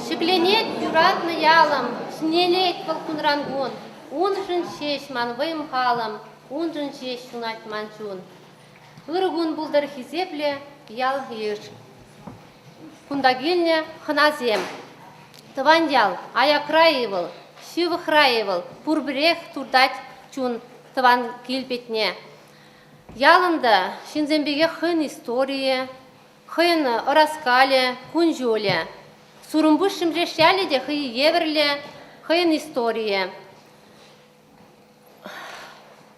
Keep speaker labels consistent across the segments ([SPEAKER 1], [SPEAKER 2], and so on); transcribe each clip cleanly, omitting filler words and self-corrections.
[SPEAKER 1] Ҫӗкленет юратнӑ ялӑм, ҫӗнелет вӑл кунран-кун. Уншӑн ҫеҫ ман вӑйӑм-халӑм, уншӑн ҫеҫ ҫунать ман чун. Ырӑ кун пултӑр хисеплӗ ял-йыш. Кунта килнӗ хӑнасем. Тӑван ял аякра-и вӑл, ҫывӑхра-и вӑл, пурпӗрех туртать чун тӑван кил патне. Ялӑн та ҫынсем пекех хӑйӗн историйӗ, хӑйӗн ӑраскалӗ, кун-ҫулӗ. Сурӑмпуҫ Шӗмшеш ялӗ те хӑй евӗрлӗ хӑйӗн историйӗ.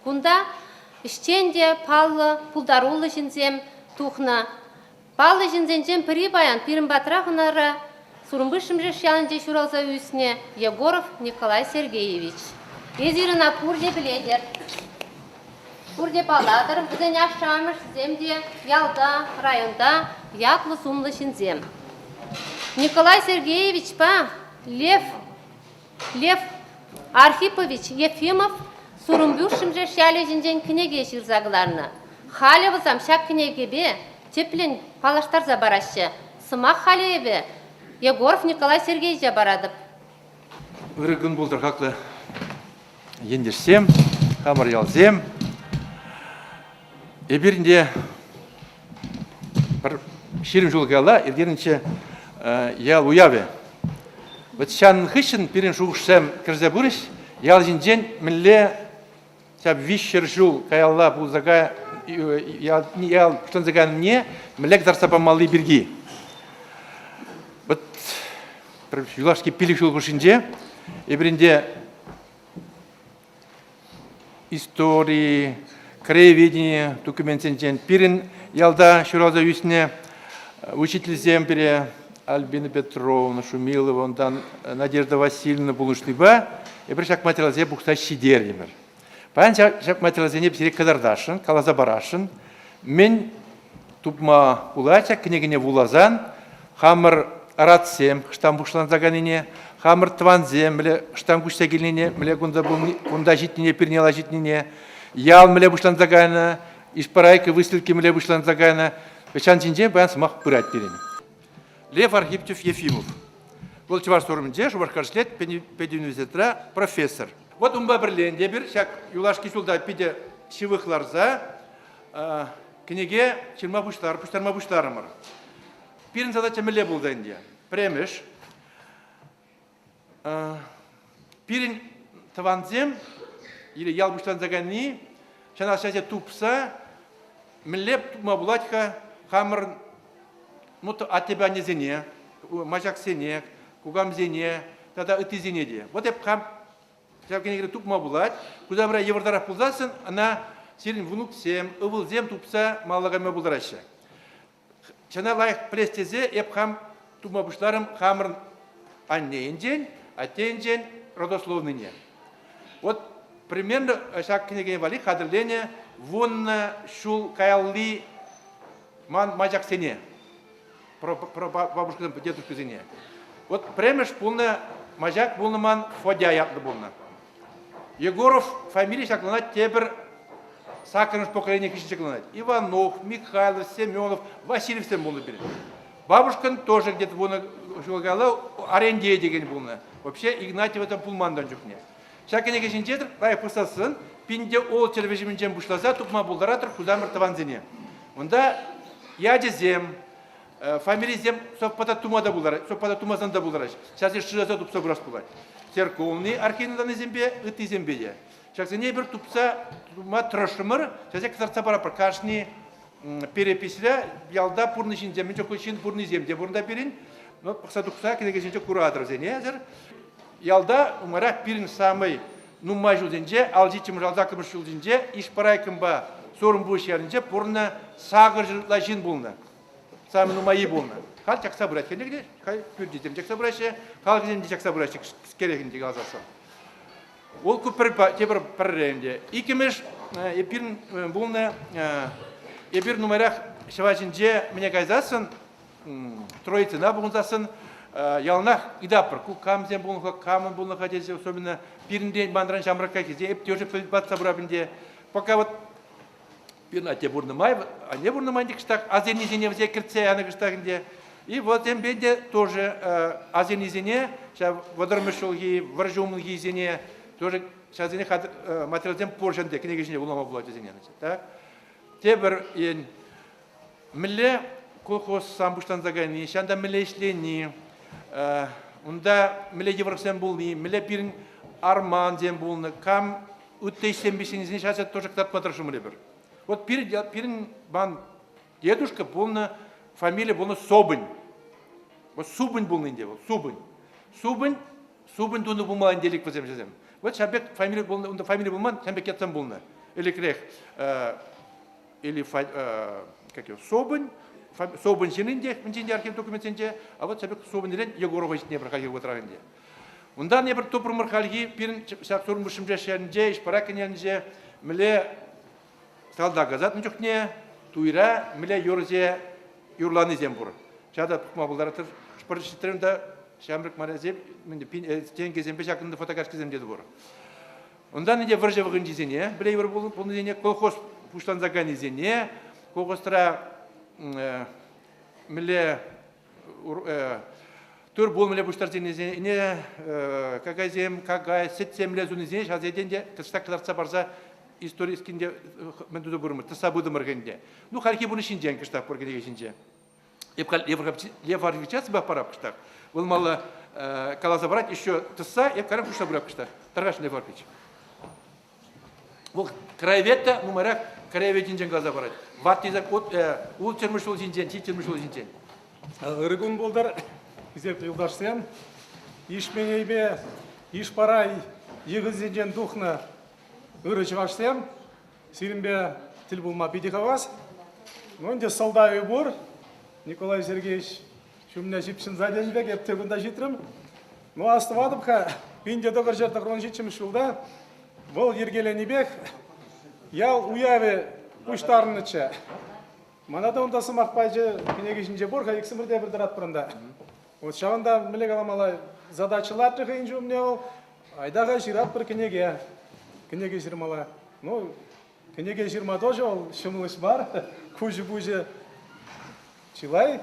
[SPEAKER 1] Кунта ӗҫчен те паллӑ, пултаруллӑ ҫынсем тухнӑ. Паллӑ ҫынсенчен пӗри паян пирӗн патра хӑнара Сурӑмпуҫ Шӗмшеш ялӗнче ҫуралса ӳснӗ Егоров Николай Сергеевич. Эсир ӑна пурте пӗлетӗр. Пурте паллатӑр, вӗсен ашшӗ-амӑшӗсем те ялта, районта ятлӑ-сумлӑ ҫынсем. Николай Сергеевичпа Лев Лев Архипович Ефимов Сурӑмпуҫ Шӗмшеш ялӗ ҫинчен кӗнеке ҫырса кӑларнӑ. Халӗ вӗсем ҫак кӗнекепе тӗплӗн паллаштарса параҫҫӗ. Сӑмах халӗ эпӗ Егоров Николай Сергеевича паратӑп.
[SPEAKER 2] Ырӑ кун пултӑр, хаклӑ ентешсем, хамӑр ялсем. Эпир ӗнтӗ пӗр 20 ҫул каялла ирттернӗччӗ ял уявӗ. Вӑт ҫавӑн хыҫҫӑн пирӗн шухӑшсем кӗрсе пырӗҫ. Ял ҫинчен мӗнле ҫав 300 ҫул каялла пулса ял, ял пуҫланса кайнине мӗнле кӑтартса памалли пирки. Вот пӗр юлашки 5 ҫул хушшинче эпир ӗнтӗ истори, краеведени документсенчен пирӗн ялта ҫуралса ӳснӗ учительсем пире Альбина Петровна Шумилова, унтан Надежда Васильевна пулӑшнипе эпир ҫак материалсене пухса ҫитертӗмӗр. Паян ҫак материалсене сире кӑтартасшӑн, каласа парасшӑн. Мӗн тупма пулать ҫак кӗнекене вуласан, хамӑр ӑратсем ӑҫтан пуҫланса кайнине, хамӑр тӑвансем мӗнле ӑҫтан куҫса килнине, мӗнле кунта пулни, кунта ҫитнине, пирӗн яла ҫитнине, ял мӗнле пуҫланса кайнӑ, Ишпарайка выставки мӗнле пуҫланса кайнӑ, ҫавӑн ҫинчен паян сӑмах пырать пирӗн. Лев Архипчев Ефимов. Вӑл Чӑваш Сурӑмӗнче Шупашкар ӗҫлет, педуниверситетра профессор. Вот унпа пӗрле ӗнтӗ эпир ҫак юлашки ҫулта питӗ ҫывӑх ларса кӗнеке ҫырма пуҫтарма пуҫларӑмӑр. Пирӗн задача мӗнле пулнӑ ӗнтӗ? Пӗрремӗш, пирӗн тӑвансем или ял пуҫланса кайни ҫана ҫаҫе тупса мӗнле тупма пулать-ха хамӑр ну, аттепе аннесене, маҫаксене, кукамсене тата ыттисене те. Вот эп хам ҫав кӗнекере тупма пулать. Кусамра йывӑртарах пулсассӑн ӑна сирӗн внуксем, ывӑлсем тупса малалла кайма пултараҫҫӗ. Чӑна лайӑх пӗлес тесе эп хам тума пуҫларӑм хамӑрӑн анне енчен, атте енчен родословныйне. Вот примерно ҫак кӗнекене валли хатӗрленӗ вуннӑ ҫул каялли ман мачаксене, про бабушкӑсем, дедушкӑсене. Вот пӗрремӗш пулнӑ мачак пулнӑ ман Фодя ятлӑ пулнӑ. Егоров фамили ҫакланать тепӗр саккӑрмӗш поколени хыҫҫӑн ҫакланать. Иванов, Михайлов, Семенов, Васильевсем пулнӑ пирӗн. Бабушкӑн тоже где-то вунӑ ҫул каялла Арендей текен пулнӑ. Вообще Игнатьева там пулман тон чухне. Ҫак кӗнеке ҫинче лайӑх пӑхсассӑн пинте ол чӗрвӗҫӗмӗнчен пуҫласа тупма пултаратӑр хусамӑр тӑвансене. Унта ячӗсем, фамилисем совпада тума та пултараҫ, совпада тумасан та пултараҫ. Ҫавсене шыраса тупса пырас пулать. Церковный архивный даннисемпе, ыттисемпе те. Ҫаксене эпир тупса тума тӑрӑшрӑмӑр, ҫавсене кӑтартса паратпӑр. Кашни переписьре ялта пурнӑ ҫынсем, мӗн чухлӗ ҫын пурнисем те пурӑнта пирӗн. Но пӑхса тухса кӗнекесенче куратӑр вӗсене эсӗр. Ялта умарах пирӗн самый нумай ҫулсенче, 67-мӗш, 68-мӗш ҫулсенче Ишпарайкӑмпа Сурӑмпуҫ ялӗнче пурӑннӑ сакӑр ытла ҫын пулнӑ. Самый нумаййи пулнӑ. Халь чакса пырать кӗнеке, халь пӳртисем чакса пыраҫҫӗ, халӑхӗсем те чакса пыраҫҫӗ кӗскерех ӗнтӗ каласассӑн. Вӑл ку пӗр, тепӗр пӗрре ӗнтӗ. Иккӗмӗш, эпир пулнӑ, эпир нумайрах ҫӑва ҫинче мӗне кайсассӑн, Троицына пухӑнсассӑн, яланах ыйтатпӑр, ку камсем пулнӑ-ха, камӑн пулнӑ-ха тесе, особенно пирӗнтен манран ҫамрӑкка килсе, эп тоже патса пырап ӗнтӗ. Пока вот пирӗн атте пурнӑ май, анне пурнӑ май кӑштах асеннисене вӗсене кӗртсе янӑ кӑштах ӗнтӗ. И вот темпе те тоже асеннисене, ҫав вӑтӑрмӗш ҫулхи, вӑрҫӑ умӗнхисене тоже ҫавсене материалсем пур ӗнтӗ, кӗнеке ҫине вулама пулать вӗсене. Так. Тепӗр ен, мӗнле колхоз сам пуҫланса кайни, ҫанта мӗнле ӗҫлени, унта мӗнле йывӑрлӑхсем пулни, мӗнле пирӗн армансем пулнӑ, кам ытти ӗҫсемпе ҫынсене ҫав тоже кӑтартма тӑрӑшрӑмӑр эпир. Вот пирӗн ман дедушка пулнӑ, фамилия пулнӑ Собынь. Вот Субынь пулнӑ ӗнтӗ вӑл, Субынь. Субынь, Субынь тунӑ пулмалла ӗнтӗ ӗлӗк вӗсем ҫӗсем. Вот ҫав пек фамилия пулнӑ, унта фамилия пулман, ҫав пек ятсем пулнӑ. Ӗлӗкрех или как его, Собынь, Собынь ҫын ӗнтӗ, мӗнчен архив документсенче, а вот ҫав пек Собыньрен Егорова ҫитне пӗр хальхи вӑхӑтра ӗнтӗ. Унтан эпир тупрӑмӑр хальхи пирӗн ҫак Сурмӑшӗнче ҫӗрӗнче, Ишпаракин ялӗнче мӗнле салтак ӑсатнӑ чухне туйра мӗнле юрӑсем юрланисем пур. Ҫав та пӑхма пултаратӑр. Пӗр ҫитрӗм та ҫамрӑк морясем тенкӗсемпе ҫакӑннӑ фотокарточкӑсем те пур. Унтан ӗнтӗ вӑрҫӑ вӑхӑтӗнчисене, пӗле йывӑр пулнисене, колхоз пуҫланса кайнисене, колхозра мӗнле Тыр-пул мӗнле пуҫтарсенисене, какайсем, какай, сӗтсем мӗнле сунисене ҫавсен те тӑсса кӑтартса парса историческинде мӗн туса пырӑмӑр, тӑсса пытӑмӑр ӗнтӗ. Ну, хальхи пурнӑҫ ҫинчен кӑштах пур кӗнеке ҫинче. Эп халь Лев Архивича сӑмах парап кӑштах. Вӑл мала каласа парать, еще тӑсса, эп карап хушса пырап кӑштах. Тархасшӑн, Лев Архивич. Вӑл краевед та нумайрах краеведӗнчен каласа парать. Ваттисем ултҫӗрмӗш ҫул ҫинчен, ҫиччӗмӗш ҫул ҫинчен.
[SPEAKER 3] Ырӑ кун пултӑр, хисеплӗ юлташсем. Ишменейпе Ишпарай йӑхӗсенчен тухнӑ ырӑ чӑвашсем. Сирӗнпе тӗл пулма питӗ хавас. Ну, ӗнтӗ сӑлтавӗ пур. Николай Сергеевич ҫумне ҫыпҫӑнса тенӗ пек эп те кунта ҫитрӗм. Ну, астӑватӑп-ха, 1997 ҫулта вӑл йӗркеленипех ял уявӗ пуҫтарӑннӑччӗ. Мана та унта сӑмах пачӗ, кӗнеке ҫинче пур-ха, иксӗмӗр те пӗр тӑратпӑр унта. Вот ҫавӑнта мӗнле каламалла, задача лартрӗ хӑйӗн ҫумне вӑл. Айта-ха ҫыратпӑр кӗнеке. Кӗнеке ҫырмалла. Ну, кӗнеке ҫырма тоже вӑл ҫӑмӑл ӗҫ мар. Куҫӗ-пуҫӗ чылай.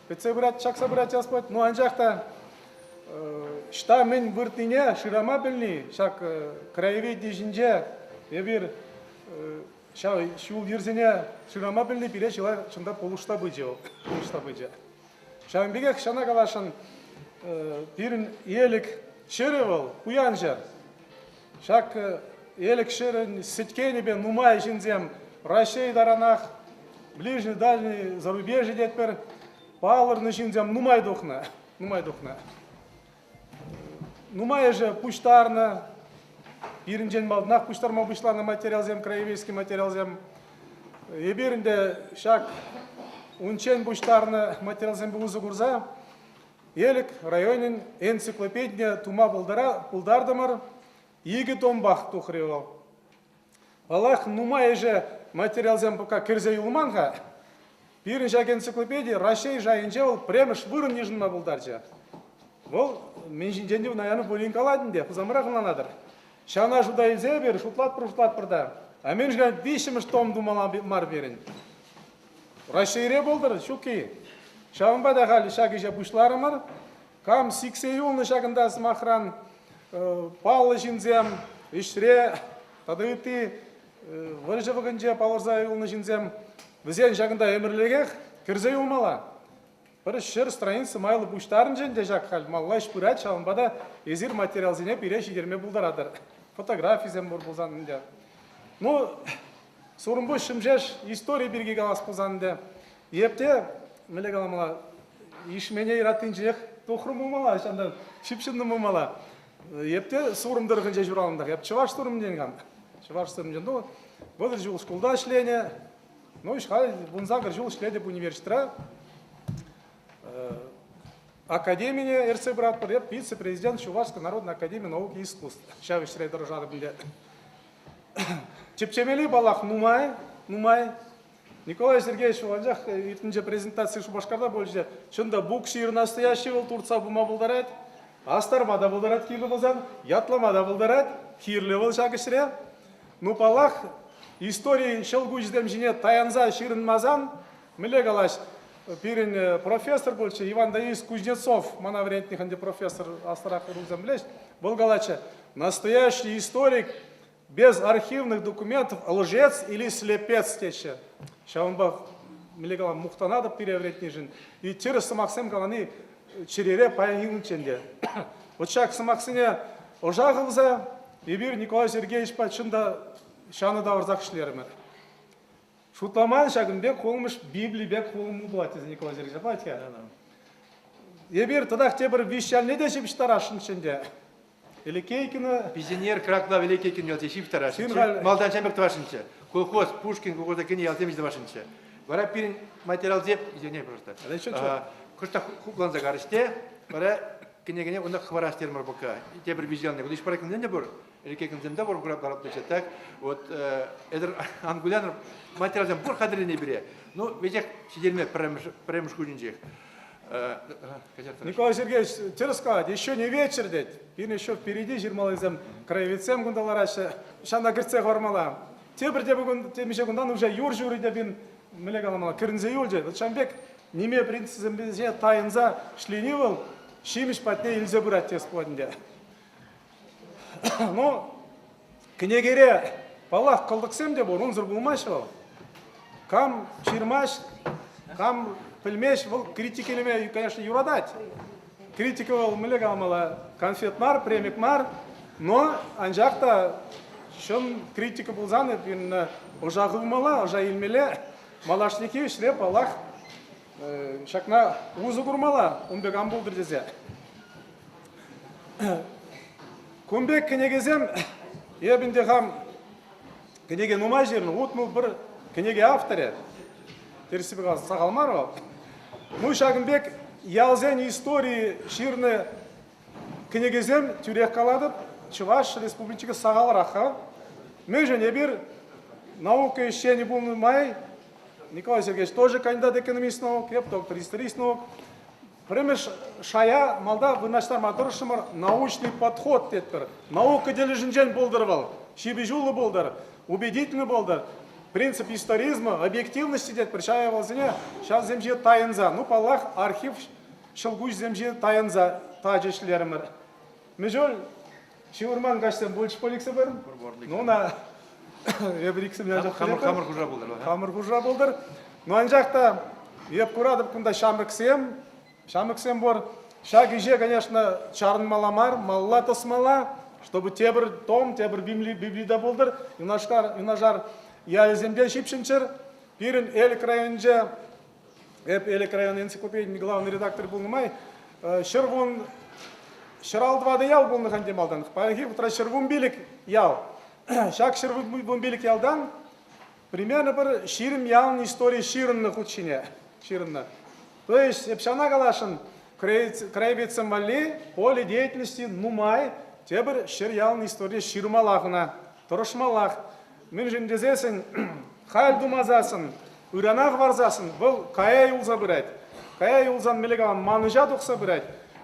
[SPEAKER 3] Пӗтсе пырать, чакса пырать Господь. Ну, анчах та. Ӑҫта мӗн выртнине шырама пӗлни ҫак краеведени ҫинче эпир ҫав ҫул-йӗрсене шырама пӗлни пире чылай чӑн та пулӑшса пычӗ вӑл, пулӑшса пычӗ. Ҫавӑн пекех ҫана каласшӑн, пирӗн Элӗк ҫӗрӗ вӑл пуян ҫӗр. Ҫак Элӗк ҫӗрӗн сӗткенӗпе нумай ҫынсем Раҫҫей таранах, ближний, дальний зарубежье тетпӗр, палӑрнӑ ҫынсем нумай тухнӑ, нумай тухнӑ. Нумайӑшӗ пуҫтарнӑ, пирӗнчен малтанах пуҫтарма пуҫланӑ материалсем, краеведческий материалсем. Эпир ӗнтӗ ҫак унччен пуҫтарнӑ материалсемпе усӑ курса Элӗк районӗн энциклопедине тума пултартӑмӑр. Икӗ томпах тухрӗ вӑл. Паллах, нумайӑшӗ материалсем пока кӗрсе юлман-ха. Пирӗн ҫак энциклопеди Раҫҫей шайӗнче вӑл пӗрремӗш вырӑн йышӑнма пултарчӗ. Вӑл мӗн ҫинчен те, наверное, пулин калать ӗнтӗ, хусамрах ӑнланатӑр. Ҫавна шута илсе эпир шутлатпӑр-шутлатпӑр та, а мӗншӗн виҫҫӗмӗш том тумалла мар пирӗн? Раҫҫейре пултӑр, ҫук-и? Ҫавӑнпа та халь ҫак ӗҫе пуҫларӑмӑр. Кам сиксе юлнӑ ҫакӑнта, сӑмахран, паллӑ ҫынсем, ӗҫре тата ытти вӑрҫӑ вӑхӑтӗнче палӑрса юлнӑ ҫынсем, вӗсен ҫакӑнта ӗмӗрлӗхех кӗрсе юлмалла. Пӗр 100 страница майлӑ пуҫтарӑнчӗ ӗнтӗ ҫак халь, малалла ӗҫ пырать, ҫавӑнпа та эсир материалсене пире ҫитерме пултаратӑр. Фотографисем пур пулсан ӗнтӗ. Ну, Сурӑмпуҫ Шӗмшеш истори пирки калас пулсан ӗнтӗ, эп те, мӗнле каламалла, Ишмене юраттинчех тухрӑм пулмалла, ҫантан ҫыпҫӑннӑ пулмалла. Эп те Сурӑм тӑрӑхӗнче ҫуралнӑ. Эп чӑваш Сурӑмӗнчен кам. Чӑваш Сурӑмӗнчен. Ну, 30 ҫул шкулта ӗҫленӗ. Ну, халь 18 ҫул ӗҫлетӗп университетра. Академине ертсе пыратпӑр. Эп вице-президент Чувашской народной академии наук и искусств. Ҫав ӗҫре тӑрӑшатӑп ӗнтӗ. Тӗпчемелли, паллах, нумай, нумай. Николай Сергеевич анчах иртнинче презентаци Шупашкарта пулчӗ. Чӑн та, буксир настоящий вӑл туртса пыма пултарать, астарма та пултарать кирлӗ пулсан, ятлама та пултарать. Кирлӗ вӑл ҫак ӗҫре. Ну, паллах, истори ҫӑлкуҫӗсем ҫине таянса ҫырӑнмасан, мӗнле калаҫ, пирӗн профессор пулчӗ Иван Данилович Кузнецов, мана вӗрентнӗ ӗнтӗ профессор аслӑрах ӑрусем пӗлеҫ, вӑл калатчӗ, настоящий историк без архивных документов лжец или слепец теҫҫӗ. Ҫавӑнпа мӗнле калам, мухтанатӑп пире вӗрентнишӗн. И тӗрӗс сӑмахсем калани чӗрере паянхи кунччен те. Вот ҫак сӑмахсене ӑша хывса эпир Николай Сергеевичпа чӑн та ҫанӑ тавӑрсах ӗҫлерӗмӗр. Шутламан ҫакӑн пек хулмӑш Библи пек хулӑм пулать тесе Николай Сергеевич апла-ха. Эпир татах тепӗр виҫ ялне те ҫыпӑҫтарасшӑнччӗ ӗнтӗ. Элекейкина.
[SPEAKER 2] Пизенер Краклав Элекейкин ялте ҫыпӑҫтарасшӑнччӗ. Малтан ҫамрӑк тӑвасшӑнччӗ. Колхоз, Пушкин колхоза кӗнӗ ялсем тӑвасшӑнччӗ. Вара пирӗн материалсем, извиняй, пожалуйста, кӑштах хупланса карӗҫ те, вара кӗнекене унта хӑварас терӗмӗр пока. Тепӗр виҫ ялне. Кунта ишпаракансем те пур, Элекейкинсем те пур, так. Вот эсӗр ан кулянӑр, материалсем пур хатӗрленӗ пире. Ну, веҫех ҫитерме пӗрремӗш кунӗнчех.
[SPEAKER 3] Николай Сергеевич тӗрӗс калать, еще не вечер тет. Пирӗн еще впереди ҫырмаллисем, краеведсем кунта лараҫҫӗ. Ҫавна кӗртсе хӑвармалла. Тепӗр те кун, темиҫе кунтан уже юр ҫурӗ те пин, мӗнле каламалла, кӗрӗнсе юлчӗ. Вот ҫавӑн пек ниме принципӗсемпе тайӑнса ӗҫлени вӑл ҫимӗҫ патне илсе пырать тес пулать ӗнтӗ. Ну, кӗнекере, паллах, кӑлтӑксем те пур, унсӑр пулмасть вӑл. Кам ҫырмасть, кам пӗлмест, вӑл критикелеме, конечно, юратать. Критика вӑл, мӗнле каламалла, конфет мар, премик мар, но анчах та чӑн критика пулсан эпир ӑша хывмалла, ӑша илмелле. Малашнехи ӗҫре, паллах, ҫакна усӑ курмалла, ун пек ан пултӑр тесе. Кун пек кӗнекесем эп ӗнтӗ хам кӗнеке нумай ҫырнӑ, 61 кӗнеке авторӗ. Тӗрӗссипе каласан, сахал мар вӑл. Ну, ҫакӑн пек ялсен истории ҫырнӑ кӗнекесем, тӳрех калатӑп, Чӑваш Республикинче сахалрах-ха. Мӗншӗн эпир наука ӗҫченӗ пулнӑ май Николай Сергеевич тоже кандидат экономист наук, эп доктор историст наук. Пӗрремӗш шая малта вырнаҫтарма тӑрӑшрӑмӑр, научный подход тетпӗр. Наука тӗлӗшӗнчен пултӑр вӑл, ҫыпӑҫуллӑ пултӑр, убедительный пултӑр. Принцип историзма, объективности тетпӗр ҫав япаласене ҫавсем ҫине тайӑнса, ну, паллах, архив ҫӑлкуҫсем ҫине тайӑнса тачӑ ӗҫлерӗмӗр. Мӗшёл ҫывӑрман каҫсем пулчӗҫ пуль иксӗмӗр. Ну, на эпир иксӗмӗр анчах
[SPEAKER 2] Хамӑр хамӑр хуша пултӑр.
[SPEAKER 3] Хамӑр хуша пултӑр. Ну, анчах та эп куратӑп кунта ҫамрӑксем, ҫамрӑксем пур. Ҫак ӗҫе, конечно, чарӑнмалла мар, малла тӑсмалла, чтобы тепӗр том, тепӗр Библи, Библи та пултӑр. Юнашар, юнашар ялӗсемпе ҫыпҫӑнччӑр. Пирӗн Элӗк районӗнче Эп Элӗк район энциклопедийӗн главный редакторӗ пулнӑ май 110 164 ял пулнӑ-ха ӗнтӗ малтан. Паянхи вӑхӑтра 115 ял. Ҫак 115 ялтан примерно пӗр 20 ялӑн историйӗ ҫырӑннӑ хут ҫине ҫырӑннӑ. То есть эп ҫавна каласшӑн, краеведсем валли поле деятельности нумай, тепӗр 100 ялӑн историне ҫырмаллах ӑна, тӑрӑшмаллах. Мӗншӗн тесессӗн халь тумасассӑн, ырана хӑварсассӑн вӑл кая юлса пырать. Кая юлсан мӗнле калам, манӑҫа тухса пырать.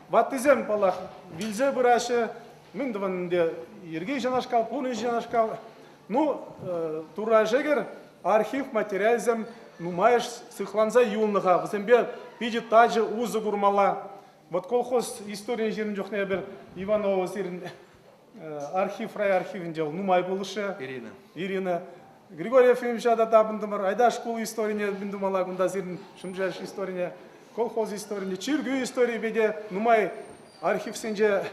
[SPEAKER 3] Ваттисем, паллах, вилсе пыраҫҫӗ. Мӗн тӑвӑн ӗнтӗ, йӗрки ҫавнашкал, пурнӑҫ ҫавнашкал. Ну, Турра шӗкӗр, архив материалӗсем нумайӑш сыхланса юлнӑ-ха. Вӗсемпе питӗ тачӑ усӑ курмалла. Вот колхоз историне ҫырнӑ чухне эпир Иванова сирӗн архив райархивӗнче вӑл нумай пулӑшрӗ.
[SPEAKER 2] Ирина.
[SPEAKER 3] Ирина. Григорий Ефимовича та тапӑнтӑмӑр. Айта шкул историне мӗн тумалла кунта сирӗн Шӗмшеш историне, колхоз историне, чиркӳ историйӗпе те нумай архивсенче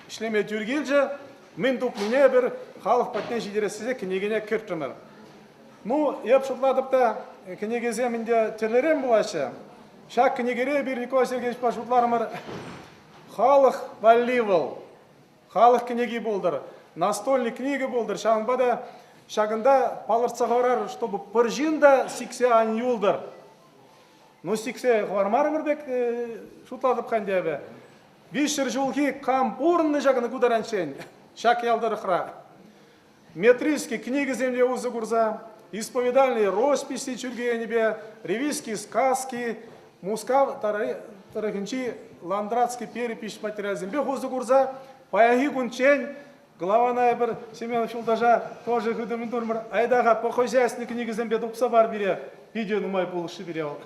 [SPEAKER 3] ӗҫлеме тӳр килчӗ. Мӗн тупнине эпир халӑх патне ҫитерес тесе кӗнекене кӗртрӗмӗр. Ну, эп шутлатӑп та, кӗнекесем ӗнтӗ тӗрлӗрен пулаҫҫӗ. Ҫак кӗнекере эпир Николай Сергеевичпа шутларӑмӑр, халӑх валли вӑл. Халӑх кӗнеки пултӑр, настольный книга пултӑр. Ҫавӑнпа та ҫакӑнта палӑртса хӑварар, чтобы пӗр ҫын та сиксе ан юлтӑр. Ну, сиксе хӑвармарӑмӑр пек шутлатӑп-ха ӗнтӗ эпӗ. 300 ҫулхи кам пурӑннӑ ҫакӑн ку таранччен ҫак ял тӑрӑхра? Метрический книгӑсемпе усӑ курса, исповедальные росписи чиркӳ енӗпе, ревизские сказки, Мускав тӑрӑхӗнчи Ландратский перепись материалӗсемпе усӑ курса паянхи кунччен главана эпир Семенов юлташа тоже хытӑ турмӑр. Айда-ха по хозяйственный книгӑсемпе тупса пар пире. Питӗ нумай пулӑшрӗ пире вӑл.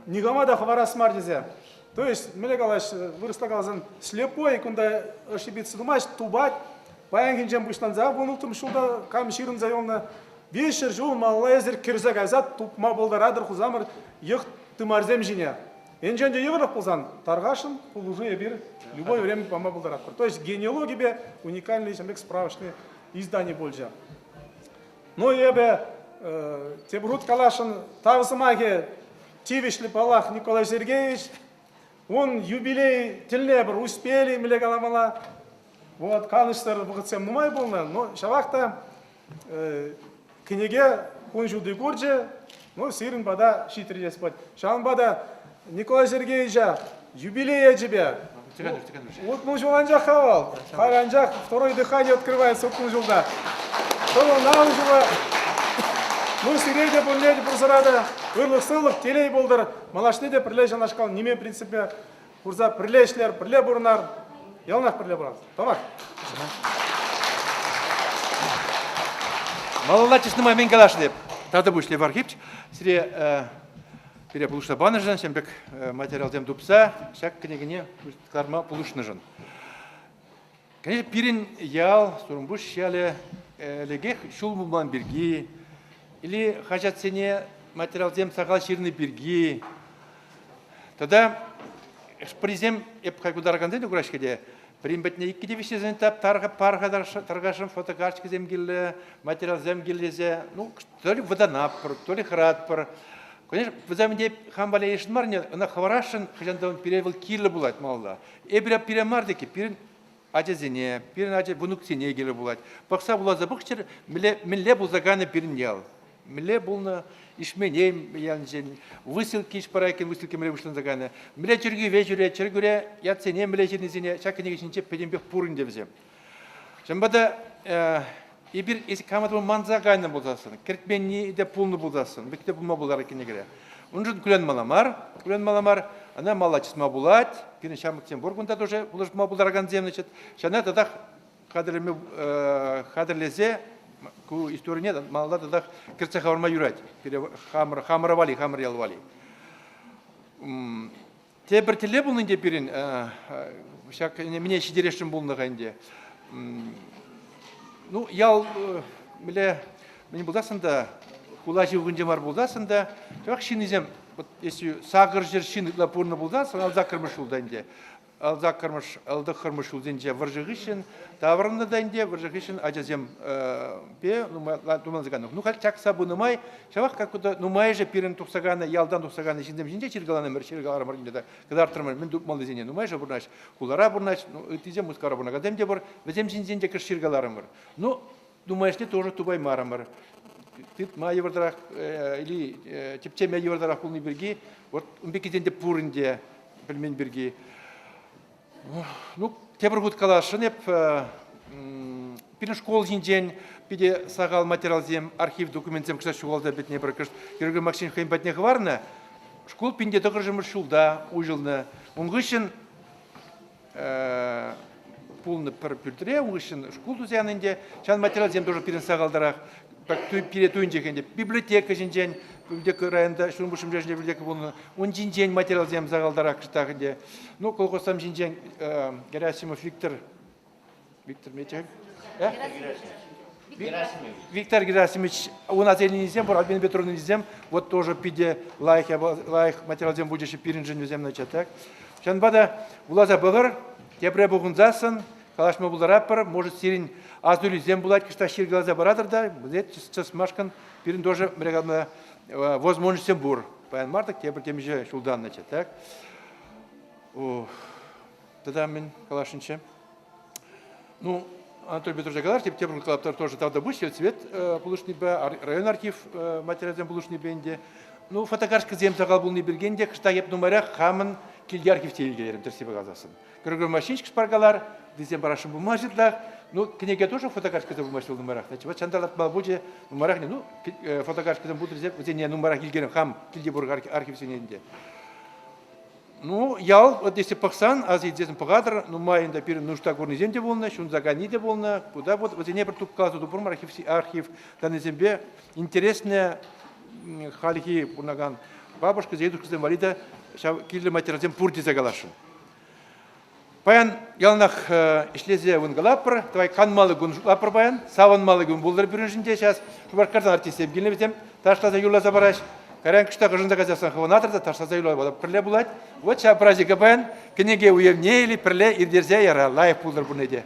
[SPEAKER 3] Никама та хӑварас мар тесе. То есть, мӗнле калаҫ, вырӑсла каласан, слепой кунта ошибиться тумасть, тупать. Паянхинчен пуҫланса 16 ҫулта кам ҫырӑнса юлнӑ, 500 ҫул малалла эсир кӗрсе кайса тупма пултаратӑр хусамӑр йӑх тымарсем ҫине. Енчен те йывӑрлӑх пулсан, тархасшӑн пулӑшу эпир любое время пама пултаратпӑр. То есть генеалогипе уникальный ҫын пек справочный издани пулчӗ. Ну, эпӗ тепӗр хут каласшӑн, тав сӑмахӗ тивӗҫлӗ паллах Николай Сергеевич. Ун юбилей тӗлне пӗр успели, мӗнле каламалла. Вот, канӑҫсӑр вӑхӑтсем нумай пулнӑ, но ҫавах та кӗнеке кун ҫути курчӗ, ну, сирӗн пата ҫитрӗ теес пулать. Ҫавӑнпа та Николай Сергеевича юбилей ячӗпе 60 ҫул анчах хавал. Халь анчах второе дыхание открывается 60 ҫулта. Тӑвӑл ҫула. Ну, сире те пурне те пурсӑра та ырлӑх-сывлӑх, телей пултӑр. Малашне те пӗрле ҫавнашкал ниме принципе курса пӗрле ӗҫлер, пӗрле пурӑнар. Яланах пӗрле пурӑнар. Тавах.
[SPEAKER 2] Малалла честно май мӗн каласшӑн эп. Тата пуҫ Лев Архипч, сире пире пулӑшса панӑшӑн, ҫавӑн пек материалсем тупса ҫак кӗнекене кӑларма пулӑшнӑшӑн. Конечно, пирӗн ял, Сурӑмпуҫ ялӗ ӗлӗкех ҫул пулман пирки или хаҫатсене материалсем сахал ҫырнӑ пирки тата пӗрисем эп хай кутаракансем те кураҫҫӗ те пӗрин патне иккӗ те виҫҫӗсен тап пар-ха тархасшӑн фотокарточкӑсем кирлӗ, материалсем кирлӗ тесе, ну, то ли вӑтанатпӑр, то ли хӑратпӑр. Конечно, вӗсем ӗнтӗ хам валли йышӑн мар, ӑна хӑварасшӑн, хӑҫан та пире вӑл кирлӗ пулать малалла. Эпир пире мар теке, пирӗн ачасене, пирӗн ача внуксене кирлӗ пулать. Пӑхса вуласа пӑхчӑр, мӗнле, мӗнле пулса кайнӑ пирӗн ял. Мӗнле пулнӑ Ишменей ялӗнчен, выселки Ишпарайкин выселки мӗнле пуҫланса кайнӑ, мӗнле чиркӳве ҫӳрет, чиркӳре ятсене мӗнле ҫырнисене ҫак кӗнеке ҫинче пӗтӗмпех пур ӗнтӗ вӗсем. Ҫавӑнпа та эпир эсӗ кама та манса кайнӑ пулсассӑн, кӗртменни те пулнӑ пулсассӑн, пек те пулма пултарать кӗнекере. Уншӑн кулянмалла мар, кулянмалла мар, ӑна малла чысма пулать. Пирӗн ҫамрӑксем пур кунта тоже пулӑшма пултаракансем, значит. Ҫавна татах хатӗрлеме хатӗрлесе ку историне малалла татах кӗртсе хӑварма юрать. Пире хамӑр хамӑра валли, хамӑр ял валли. Тепӗр тӗллев пулнинче пирӗн. Ҫак мӗне ҫитересшӗн пулнӑ-ха ӗнтӗ. Ну, ял мӗнле мӗн пулсассӑн та, хула ҫывӑхӗнче мар пулсассӑн та, ҫавах ҫыннисем, вот если 800 ҫын ытла пурӑннӑ пулсассӑн, 58-мӗш ҫулта ӗнтӗ, 58-мӗш, 59-мӗш ҫулсенче вӑрҫӑ хыҫҫӑн таврӑннӑ та ӗнтӗ, вӑрҫӑ хыҫҫӑн ачасемпе нумайланса кайнӑ. Ну, халь чакса пынӑ май, ҫавах как-то нумайӑшӗ пирӗн тухса кайнӑ, ялтан тухса кайнӑ ҫынсем ҫинче ҫыркаланӑмӑр, ҫыркаларӑмӑр ӗнтӗ та, кӑтартрӑмӑр, мӗн тупмаллисене. Нумайӑшӗ пурӑнаҫ, хулара пурӑнаҫ, ну, ыттисем Мускавра пурӑнакансем те пур, вӗсем ҫинчен те кӑшт ҫыркаларӑмӑр. Ну, нумайӑшне тоже тупаймарӑмӑр. Тытма йывӑртарах или тӗпчеме йывӑртарах пулни пирки, вот ун пеккисен те пур ӗнтӗ пӗлмен пирки. Ну, тепӗр хут каласшӑн эп, пирӗн школ ҫинчен питӗ сахал материалсем, архив документсем кӑштах ҫухалса пӗтнӗ пӗр кӑшт Георгий Максимович хӑйӗн патне хӑварнӑ. Шкул 1900 ҫулта уҫӑлнӑ. Ун хыҫҫӑн пулнӑ пӗр пӳртре, ун хыҫҫӑн шкул туса янӑ ӗнтӗ. Ҫав материалсем тоже пирӗн сахалтарах. Пире туйӑнчӗ ӗнтӗ. Библиотека ҫинчен, библиотека районта Ҫурмпуҫ Шӗмшешӗнче библиотека пулнӑ. Ун ҫинчен материалсем сахалтарах кӑштах ӗнтӗ. Ну, колхозсем ҫинчен Герасимов Виктор Виктор Митяев? Виктор Герасимович, ун аса пур, Альбина Петровна вот тоже питӗ лайӑх, лайӑх материалсем пулчӗҫ пирӗншӗн вӗсем, значит, так. Ҫавӑнпа та вуласа пӑхӑр, тепре пухӑнсассӑн калаҫма пултаратпӑр, может, сирӗн асӑнусем пулать, кӑштах ҫыркаласа паратӑр та, чысмашкӑн пирӗн тоже возможностьсем пур. Паян мар тӑк тепӗр темиҫе ҫултан, значит, так. Тата мӗн каласшӑнччӗ? Ну, Анатолий Петрович калар, тепӗр калаптар тоже тавтапуҫ, сельсовет пулӑшнипе, район архив материалсем пулӑшнипе ӗнтӗ. Ну, фотокарточкӑсем сахал пулни пирки ӗнтӗ кӑштах эп нумайрах хамӑн килти архивте илкелерӗм, тӗрӗссипе каласассӑн. Григорий Машинчик шпаркалар, вӗсем парасшӑн пулмасть ытлах. Ну, кӗнеке тоже фотокарточкӑсем пулмасть вӑл нумайрах. Значит, вот ҫанталӑк пулчӗ, нумайрах, ну, фотокарточкӑсем пултӑр тесе вӗсене нумайрах илкелерӗм хам килте пур архивсене ӗнтӗ. Ну, ял, вот если пӑхсан, аса илсен пӑхатӑр, нумай ӗнтӗ пирӗн нушта курнисем те пулнӑ, ҫунса кайни те пулнӑ. Куда вот вӗсене пӗр тупкаласа тупрӑмӑр архив, архив даннисемпе интересне хальхи пурӑнакан бабушка, дедушкӑсем валли те ҫав кирлӗ материалсем пур тесе каласшӑн. Паян яланах ӗҫлесе вынкалатпӑр, давай канмалли кун шутлатпӑр паян, савӑнмалли кун пултӑр пирӗншӗн те сейчас. Шупашкартан артистсем килнӗ вӗсем, ташласа юрласа параҫ. Кайран кӑштах ӑшӑнса кайсассӑн хӑвӑнатӑр та ташласа юрласа пӗрле пулать. Вот ҫав праздника паян кӗнеке уявне или пӗрле ирттерсе яра, лайӑх пултӑр пурне те.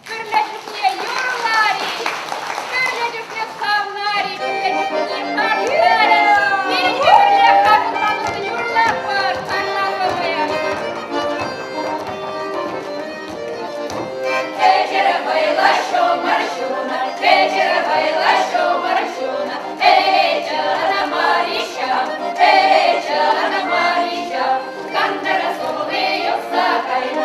[SPEAKER 4] Пӗрле чухне юрлар-и, пӗрле чухне савнар-и, пӗрле чухне ташлар-и, пирӗнпе пӗрле хапӑлланса юрлатпӑр, ташлатпӑр паян. Кӗҫӗр вӑйлӑ ҫумӑр ҫунӑ, кӗҫӗр вӑйлӑ ҫумӑр ҫунӑ, эй, чӑнӑ Мариҫа, эй, чӑнӑ Мариҫа, кантӑр сулли юхса кайнӑ.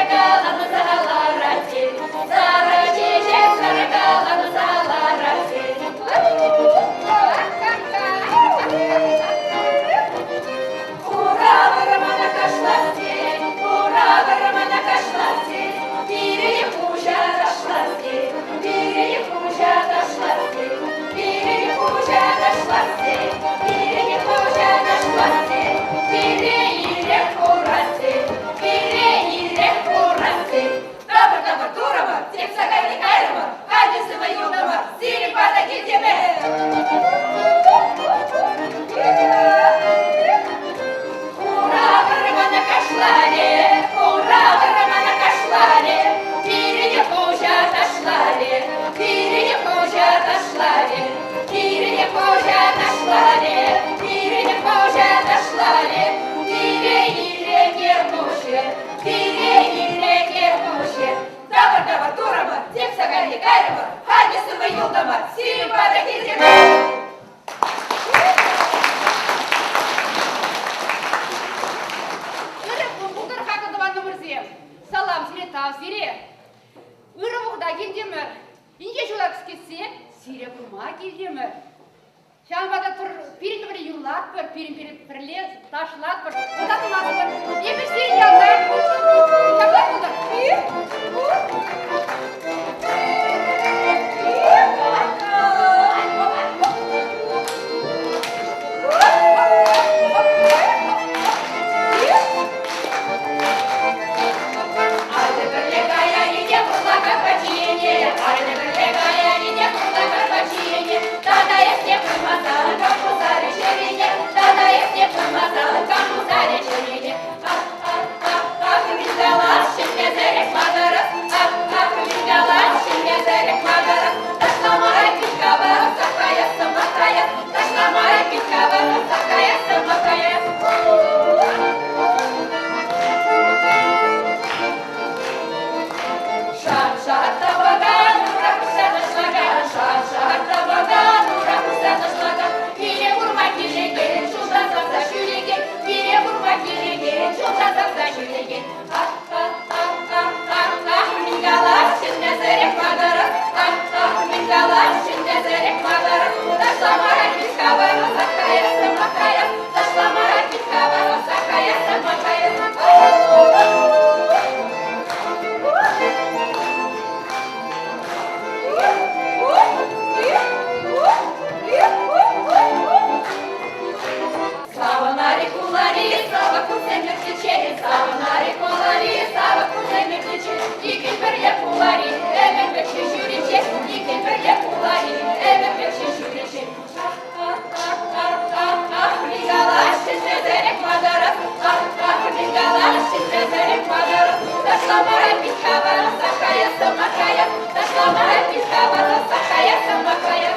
[SPEAKER 4] саркаланса ларать. Сарӑ чечек саркаланса ларать. Хура вӑрмана кашлать, хура вӑрмана кашлать, пире хуҫа ташлать, пире хуҫа ташлать, пире хуҫа ташлать, пире хуҫа ташлать, пире ирех курать, пире ирех курать. Тапӑр-тапӑр турӑмӑр, тепсе кайни кайрӑмӑр, халӗ сывӑ юлтӑмӑр, сирӗн пата килтӗмӗр. Хура вӑрмана кашларӗ, хура вӑрмана кашларӗ, пирӗн хуҫа ташларӗ, пирӗн хуҫа ташларӗ, пирӗн хуҫа ташларӗ, пирӗн хуҫа ташларӗ, пире илеке пуҫӗ, пире илеке пуҫӗ. Тапӑр-тапӑр турӑмӑр, тепсе кайни кайрӑмӑр, халӗ сывӑ юлтӑмӑр, сирӗн пата килтӗмӗр.
[SPEAKER 5] Ырӑ кун пултӑр, хаклӑ тӑванӑмӑрсем! Салам сире, тав сире! Ырӑ вӑхӑта килтӗмӗр. Инҫе ҫула кӗскетсе сире курма килтӗмӗр. Ҫавӑнпа та пирӗн пӗрле юрлатпӑр, пирӗн пӗрле ташлатпӑр, пытанмастпӑр. Эпир сирӗн ялта. Ҫапла пултӑр.
[SPEAKER 4] Атя пӗрле каянине пурла карпачиене, атя пӗрле каянине пурла карпачиене, тата эсне пымасан кам пусарӗ чӗрене, тата эсне пымасан кам пусарӗ чӗрене. Ах, ах, ах, ах, мӗн калас, чӗнмесӗрех макӑрас, ах, ах, мӗн калас, чӗнмесӗрех макӑрас, ташламарӗ пит кавар, сакая сӑмахая, ташламарӗ пит кавар, сакая сӑмахая. Шап-шап тапакан, ура хушса ташлакан, шап-шап тапакан, ура хушса ташлакан, пире курма килекен, ҫултан савса ҫӳрекен, пире курма килекен, ҫултан савса ҫӳрекен. Ах, ах, ах, ах, ах, ах, мӗн калас, чӗнмесӗрех макӑрас, ах, ах, мӗн калас, чӗнмесӗрех макӑрас, ташлама пит хавас, саккая сӑмахая, ташлама пит хавас, саккая сӑмахая. Савӑнари хулари савӑк кунсем иртиччен, савӑнари хулари савӑк кунсем иртиччен, икӗн пӗрле пулари, ӗмӗр вӗҫҫӗн ҫӳриччен, икӗн пӗрле пулари, ӗмӗр вӗҫҫӗн ҫӳриччен. Ах, ах, ах, ах, ах, ах, мӗн чӗнмесӗрех макӑрас, ах, ах, мӗн калас, чӗнмесӗрех макӑрас, ташлама пит хавас, сакая сӑмахая, ташлама пит хавас, сакая сӑмахая.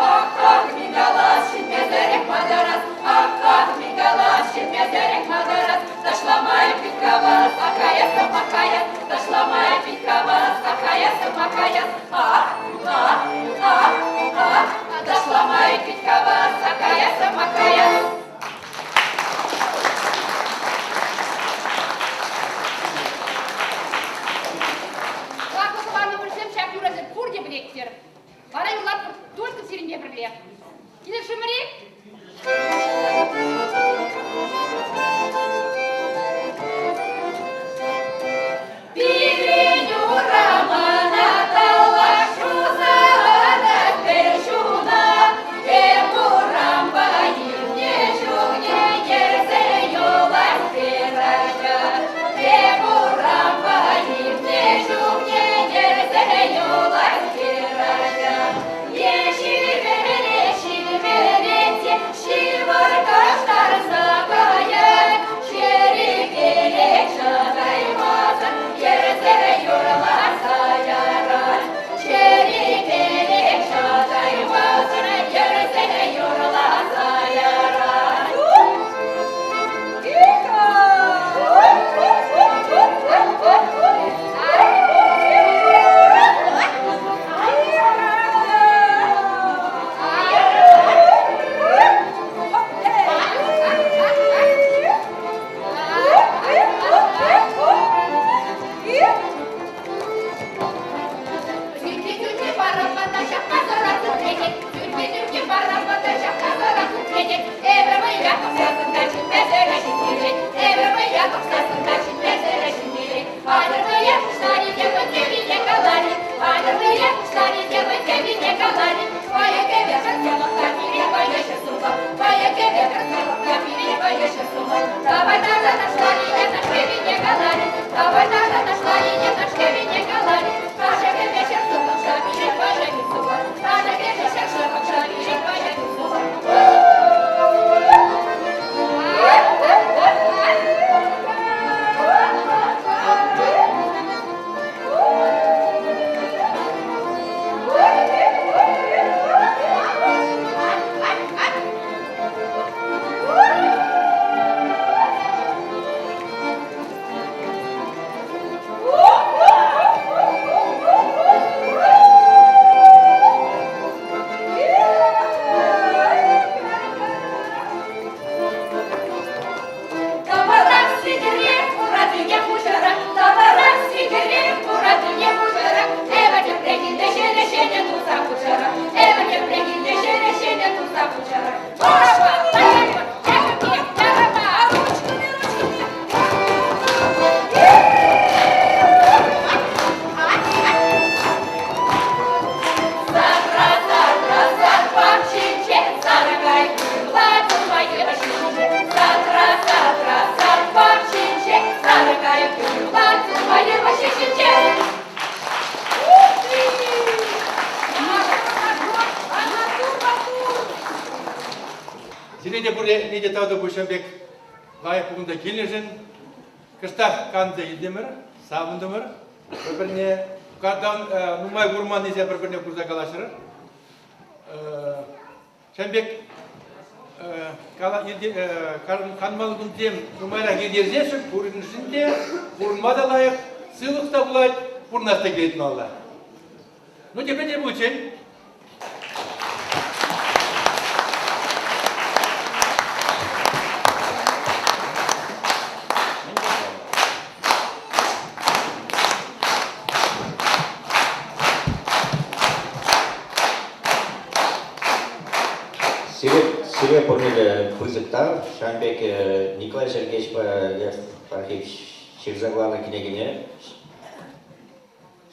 [SPEAKER 4] Ах, ах, мӗн калас, чӗнмесӗрех макӑрас, ах, ах, мӗн калас, чӗнмесӗрех макӑрас, ташлама пит хавас, сакая сӑмахая, ташлама пит хавас, сакая сӑмахая, ах, ах, ах, ах, ташлама пит хавас, сакая сӑмахая.
[SPEAKER 5] Хаклӑ тӑванӑмӑрсем, ҫак юрӑсем пурте пӗлеттӗр. Вара юрлатпӑр только сирӗнпе пӗрле. Килӗшӗмӗр-и?
[SPEAKER 4] Пирӗн урамана талашуса та пӗр ҫуна, эп урампа иртнӗ чухне йӗрсе юлать хӗрача. Эп урампа иртнӗ чухне йӗрсе юлать хӗрача. Е ҫилмере, ҫилмере. ҫитменет. Эпӗ вӑя тухсассӑн та ҫитмесӗр ҫитмелет. Эпӗ вӑя тухсассӑн та ҫитмесӗр ҫитмелет. Атьӑр вӑя пуҫларӗ те вӑй каларӗ. Атьӑр вӑя пуҫларӗ те вӑй каларӗ. Вӑйӑ кӗвӗ хӗрсе лӑпка пире вӑйӑ ҫӗр Вӑйӑ кӗвӗ хӗрсе лӑпка пире вӑйӑ ҫӗр Давай таса ташларӗ те ташкевине каларӗ. Давай таса ташларӗ те ташкевине каларӗ. Ташӑ кӗвӗ ҫӗр сывлӑхша пире вӑйӑ Ташӑ кӗвӗ ҫӗр сывлӑхша пире вӑйӑ Таварах сикӗрех, уратине хуҫарах, таварах сикӗрех, уратине хуҫарах, эпӗ тепре килте ҫӗнӗ ҫӗнӗ туса хуҫарах, эпӗ тепре килте ҫӗнӗ ҫӗнӗ туса хуҫарах. Урапа, урапа, урапа, ручками, ручками. Садра, садра, сад пахчинче сарӑ кайӑк юрлать, нумай йывӑҫ ҫинче. Садра, садра, сад пахчинче сарӑ кайӑк юрлать, нумай йывӑҫ ҫинче.
[SPEAKER 2] Сире те пурне те тавта пуҫ пек лайӑх кунта килнӗшӗн кӑштах канса илтӗмӗр, савӑнтӑмӑр. Пӗр-пӗрне нумай курманнисем пӗр-пӗрне курса калаҫрӑр. Ҫавӑн пек канмалли кунсем нумайрах ирттерсешӗн пуриншӗн те пурӑнма та лайӑх, сывлӑх та пулать, пурӑнас та килет малалла. Ну, тепре те пулччен.
[SPEAKER 6] Сире, сире пурне те пысӑк тав. Ҫавӑн пек Николай Сергеевичпа Лев Архипович ҫырса кӑларнӑ кӗнекене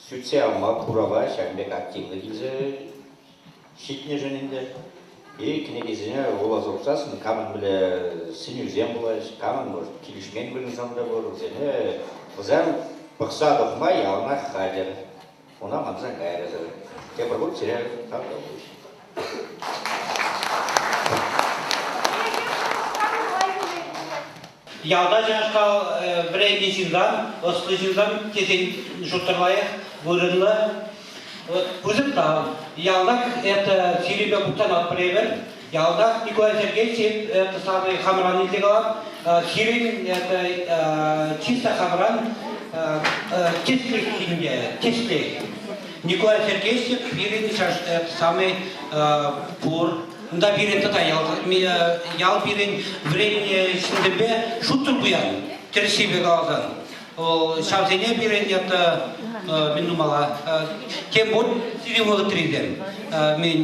[SPEAKER 6] сӳтсе явма курава ҫакӑн пек активлӑ килсе ҫитнӗшӗн ӗнтӗ. И кӗнекесене вуласа тухсассӑн камӑн мӗнле сӗнӳсем пулаҫ, камӑн, может, килӗшмен вырӑнсем те пур, вӗсене вӗсем пӑхса тухма яланах хатӗр. Уна манса кайрӑр. Тепӗр хут сире тав пуҫ.
[SPEAKER 7] Ялта ҫакнашкал вӗреннӗ ҫынсан, ӑслӑ ҫынсан тесен шутсӑр лайӑх, вырӑнлӑ. Пысӑк тав. Ялтах это сирӗнпе мухтанатпӑр эпир. Ялтах Николай Сергеевич это самый хамран илсе калап. Сирӗн это чисто хамран тӗслӗх ҫинче, тӗслӗх. Николай Сергеевич пирӗн самый пур. Унта пирӗн тата ял, ял пирӗн вӗреннӗ ҫынсемпе шутсӑр пуян, тӗрӗссипе каласан. Вӑл ҫавсене пирӗн это мӗн тумалла? Тем пур сирӗн вӑхӑтрисем. Мен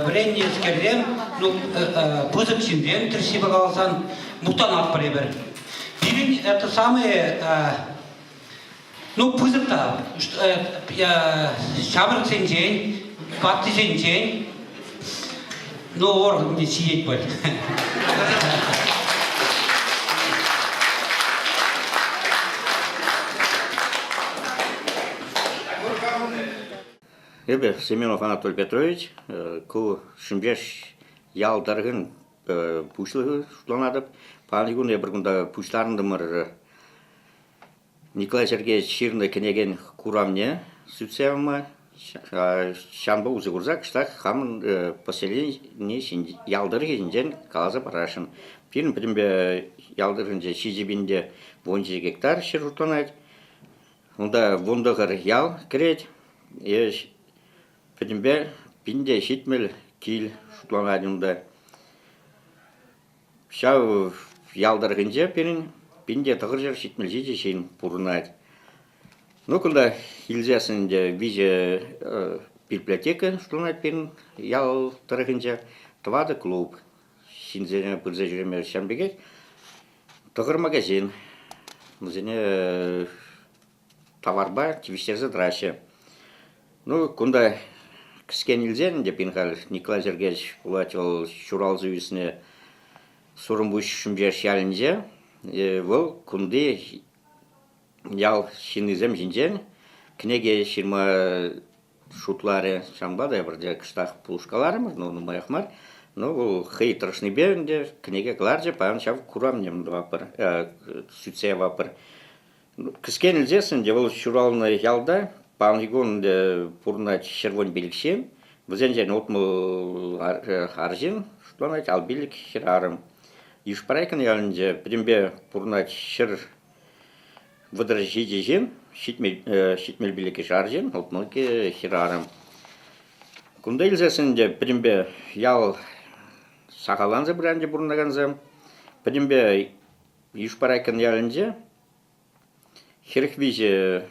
[SPEAKER 7] вӗреннӗскерсем, ну, пысӑк ҫынсем, тӗрӗссипе каласан, мухтанатпӑр эпир. Пирӗн это самое Ну, пысӑк та ҫамрӑксенчен, ваттисенчен, ну, орган ҫиет пуль.
[SPEAKER 6] Эпӗ Семенов Анатолий Петрович, ку Шӗмшеш ял тӑрӑхӗн пуҫлӑхӗ шутланатӑп. Паянхи кун эпир кунта пуҫтарӑнтӑмӑр Николай Сергеевич ҫырнӑ кӗнекен куравне сӳтсе явма, ҫавӑнпа усӑ курса кӑштах хамӑн поселени ял тӑрӑхӗ ҫинчен каласа парасшӑн. Пирӗн пӗтӗмпе ял тӑрӑхӗнче 7 те 17 гектар ҫӗр шутланать. Унта 19 ял кӗрет. Пӗтӗмпе 1070 кил шутланать унта. Ҫав ял тӑрӑхӗнче пирӗн 1977 ҫын пурӑнать. Ну, кунта илсессӗн ӗнтӗ виҫӗ библиотека шутланать пирӗн ял тӑрӑхӗнче, тӑватӑ клуб. ҫынсене пырса ҫӳреме ҫавӑн пекех тӑхӑр магазин. Вӗсене таварпа тивӗҫтерсе тӑраҫҫӗ. Ну, кунта кӗскен илсен ӗнтӗ пин халь Николай Сергеевич пулать вӑл ҫуралса ӳснӗ Сурӑмпуҫ Шӗмшеш ялӗнче. Вӑл кунти ял ҫыннисем ҫинчен кӗнеке ҫырма шутларӗ. Ҫавӑнпа та эпир те кӑштах пулӑшкаларӑмӑр, но нумаях мар. Ну, вӑл хӑй тӑрӑшнипе ӗнтӗ кӗнеке кӑларчӗ, паян ҫав куравне тӑватпӑр, сӳтсе яватпӑр. Кӗскен илсессӗн те вӑл ҫуралнӑ ялта паянхи кун пурӑнать 115 ҫын. Вӗсенчен 60 арҫын шутланать, 55 хӗрарӑм. Ишпарайкин ялӗнче пӗтӗмпе пурӑнать 137 ҫын, 75 арҫын, 62 хӗрарӑм. Кунта илсессӗн те пӗтӗмпе ял сахалланса пырать ӗнтӗ пурӑнакансем. Пӗтӗмпе Ишпарайкин ялӗнче 43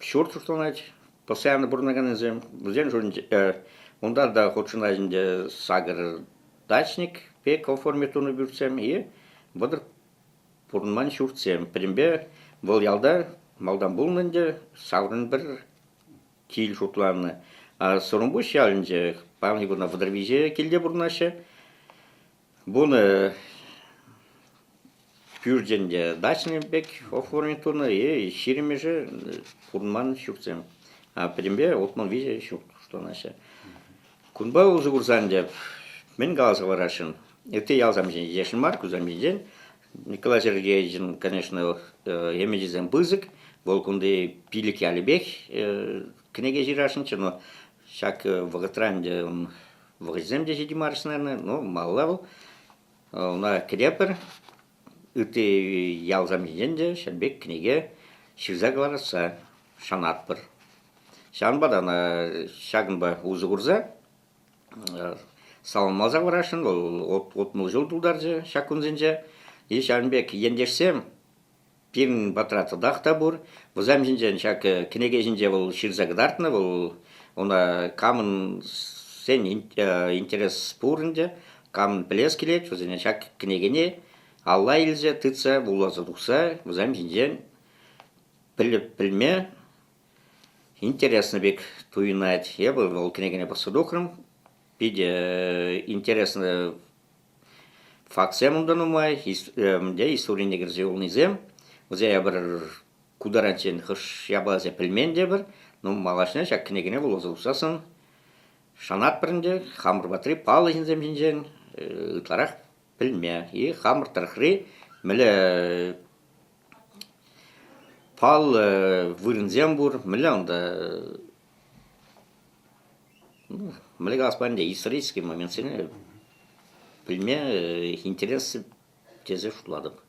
[SPEAKER 6] ҫурт шутланать, постоянно пурӑнаканнисем. Вӗсен шутӗнче унта та хутшӑнать ӗнтӗ сакӑр дачник пек оформить тунӑ пӳртсем и 30 пурӑнман ҫуртсем. Пӗтӗмпе вӑл ялта малтан пулнӑ ӗнтӗ, саврӑн пӗр кил шутланнӑ. А Сурӑмпуҫ ялӗнче паянхи куна 33 килте пурӑнаҫҫӗ. Бунӑ пӳртӗн те дачный пек оформить тунӑ и ҫирӗмӗшӗ пурӑнман ҫуртсем. А пӗтӗмпе 63 ҫурт шутланаҫҫӗ. Кунпа усӑ курсан ӗнтӗ мӗн каласа хӑварасшӑн? Ытти ялсем ҫинчен мар, кусем ҫинчен. Николай Сергеевичӑн, конечно, ӗмӗчӗсем пысӑк. Вӑл кунти пилӗк ялӗпех кӗнеке ҫырасшӑнччӗ, но ҫак вӑхӑтра ӗнтӗ ун вӑхӑчӗсем те ҫити марччӗ, наверное, но малалла вӑл ӑна кӗтепӗр. Ытти ялсем ҫинчен те ҫавӑн пек кӗнеке ҫырса кӑларасса шанатпӑр. Ҫавӑнпа та ӑна ҫакӑнпа усӑ курса саламласа хӑварасшӑн. Вӑл 60 ҫул тултарчӗ ҫак кунсенче. И ҫавӑн пек ентешсем пирӗн патра татах та пур. Вӗсем ҫинчен ҫак кӗнеке ҫинче вӑл ҫырса кӑтартнӑ. Вӑл ӑна камӑн сен интерес пур ӗнтӗ, камӑн пӗлес килет, вӗсене ҫак кӗнекене алла илсе, тытса, вуласа тухса вӗсем ҫинчен пӗлме интересно пек туйӑнать. Эпӗ вӑл кӗнекене пӑхса тухрӑм. Питӗ интересно фактсем унта нумай, мӗнле историне кӗрсе юлнисем. Вӗсем эпир ку таранччен хӑш япаласем пӗлмен те пӗр. Ну, малашне ҫак кӗнекене вуласа тухсассӑн шанатпӑр ӗнтӗ, хамӑр патри паллӑ ҫынсем ҫинчен ытларах пӗлме. И хамӑр тӑрӑхри мӗнле паллӑ вырӑнсем пур, мӗнле унта мӗнле калас ӗнтӗ исторический моментсене пӗлме интерес тесе шутлатӑп.